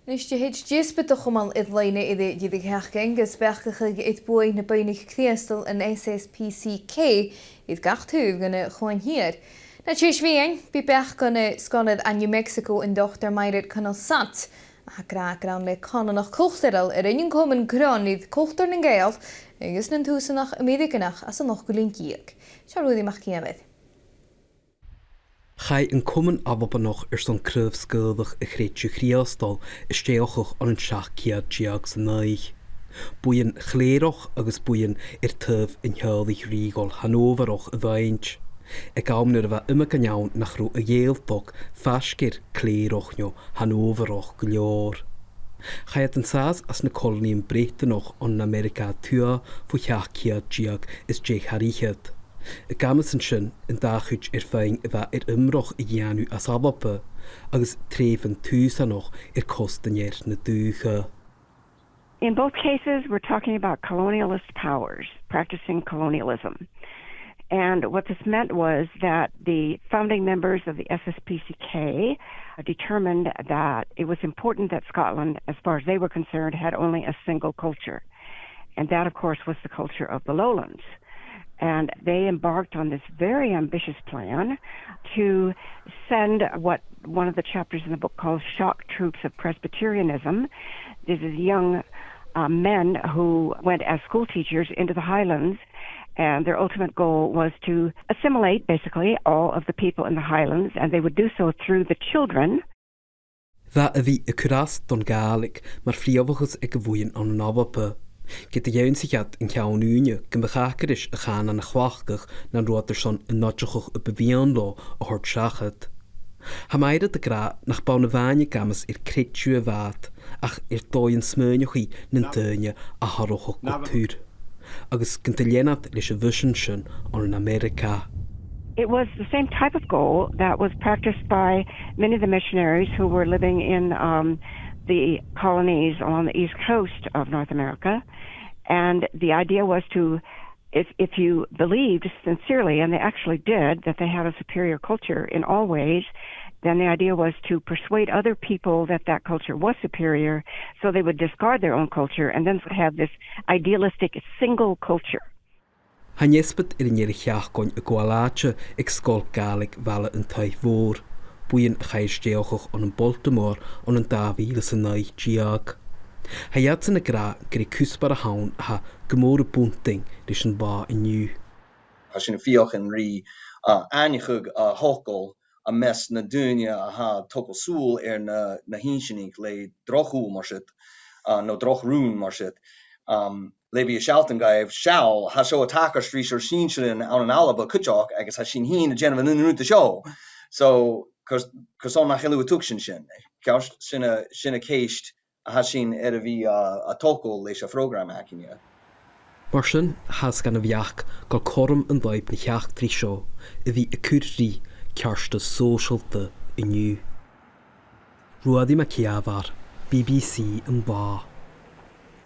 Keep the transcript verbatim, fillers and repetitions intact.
Nis, tha deasbad a' cumail air-loidhne air an deireadh-sheachdain gus beachdachadh air buaidh na boireannach Crìosdail an S S P C K air gach taobh dhen a' Chuan Siar. Nan tèid seo fhèin, bidh beachd aig an sgoilear à New Mexico, an Dotair Mairead Conaill Sant, a tha ag ràdh gur ann le coileanadh cultarail a rinn an comann cron air cultar nan Gàidheal agus nan tùsanach Ameireaganach anns an ochdamh linn deug. Seo Ruairidh MacÌomhair. Chaidh an Comann Albannach airson craobh-sgaoileadh a' Chreideimh Chrìosdail a stèidheachadh ann an seachd ceud deug 's a naoi. Buidheann chlèireach agus buidheann air taobh an teaghlaich rìoghail Hanòbharach a bh' innte. Aig àm nuair a bha iomagain ann nach robh a' Ghàidhealtachd faisg air clèireach no Hanòbharach gu leòr. Chaidh iad an sàs anns na colanaidhean Breatannach ann an Ameireaga a Tuath bho sheachd ceud deug is deich air fhichead. Ag amas an sin, an dà chuid air feadh a bha air iomradh a dhèanamh às Alba, agus treubhan tùsanach air cosg an ear na dùthcha. In both cases, we're talking about colonialist powers practicing colonialism. And what this meant was that the founding members of the S S P C K determined that it was important that Scotland, as far as they were concerned, had only a single culture. And that, of course, was the culture of the Lowlands. And they embarked on this very ambitious plan to send what one of the chapters in the book calls shock troops of Presbyterianism. This is young uh, men who went as school teachers into the Highlands, and their ultimate goal was to assimilate, basically, all of the people in the Highlands, and they would do so through the children. Bha a bhith a' cur às don Ghàidhlig mar phrìomhachas aig a' bhuidheann ann an Alba. Ged a dh'ionnsaich iad an ceann ùine gum biodh aca ris a' chànan a chleachdadh nan robh iad airson an oideachadh a bu mhiann leotha a thoirt seachad. Tha Mairead ag ràdh nach b' ann a-mhàin ag amas air creideamh a bha iad, ach air dòigh an smaoineachaidh nan daoine a tha a' ruith gu tur, agus gun do lean iad leis a' mhisean sin ann an Ameireaga. It was the same type of goal that was practiced by many of the missionaries who were living in um, the colonies along the east coast of North America. And the idea was to, if, if you believed sincerely, and they actually did, that they had a superior culture in all ways, then the idea was to persuade other people that that culture was superior, so they would discard their own culture and then have this idealistic single culture. Tha an deasbad air an deireadh-sheachdain a' gabhail àite aig Sgoil Ghàidhlig Bhaile an Taigh Mhòir, buidheann a chaidh a stèidheachadh ann am Baltimore ann an dà mhìle 's a naoi deug. Tha iadsan ag ràdh gur e cuspair a th' ann a tha gu mòr a' buntainn ris an latha an-diugh. Tha sinn a' feuchainn ri, uh, aithneachadh a thogail am measg nan daoine a tha a' togail sùil air na, na h-innseanach le droch shùil mar sin, uh, no droch rùn mar sin. Um, le bhith a' sealltainn dhaibh, seall, tha seo a' tachairt ris ar sinnsearan ann an Alba cuideachd, agus tha sinn fhìn a' dèanamh an aon rud an seo. So, carson, carson nach eil thu a' tuigsinn sin? Ceart, sin a, sin a' cheist a tha sinn air a bhith, uh, a' togail leis a' phrògram againne. Mar sin, tha sinn a' beachd gu bheil cothrom an lùib na h-eachdraidh seo a bhith a' cur ri ceartas sòisealta an-diugh. Ruairidh MacÌomhair, B B C An Là.